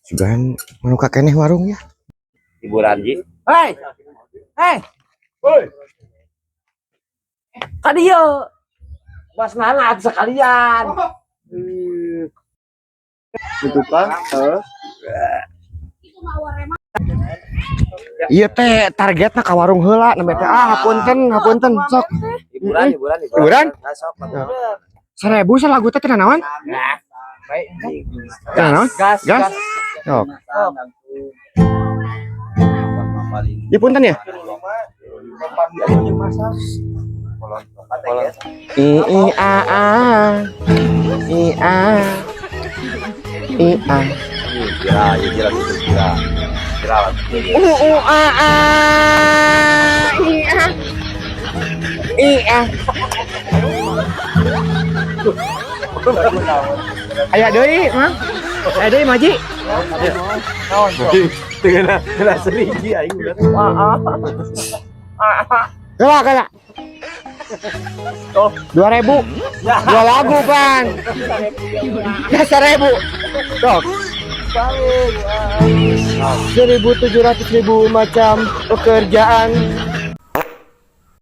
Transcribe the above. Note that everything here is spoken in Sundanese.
Sugan manuka keneh warung ya. Hiburan, Ji. Hei. Hei. Woi. Ka dieu. Mas nana sekalian. Gitu kan? Heeh. Iya teh, targetna ka warung heula nembe teh. Ah, hapunten, hapunten, sok. Hiburan, hiburan, Hiburan? Nah, sok. 1.000 salagu teh tina naon? Baik. Tina naon? Gas, Gas. gas. Sok. Ya punten ya. I I A A I A I A. Kira, ya kira gitu, kira. Kira. U U A A I A I A. Aya deui, Mang. Aya deui, Maji. Dengan dengan seriji aing udah. Kela, kela. 2.000. Dua lagu, Pan. Ya 1.000. Sok. 1.700 ribu macam pekerjaan.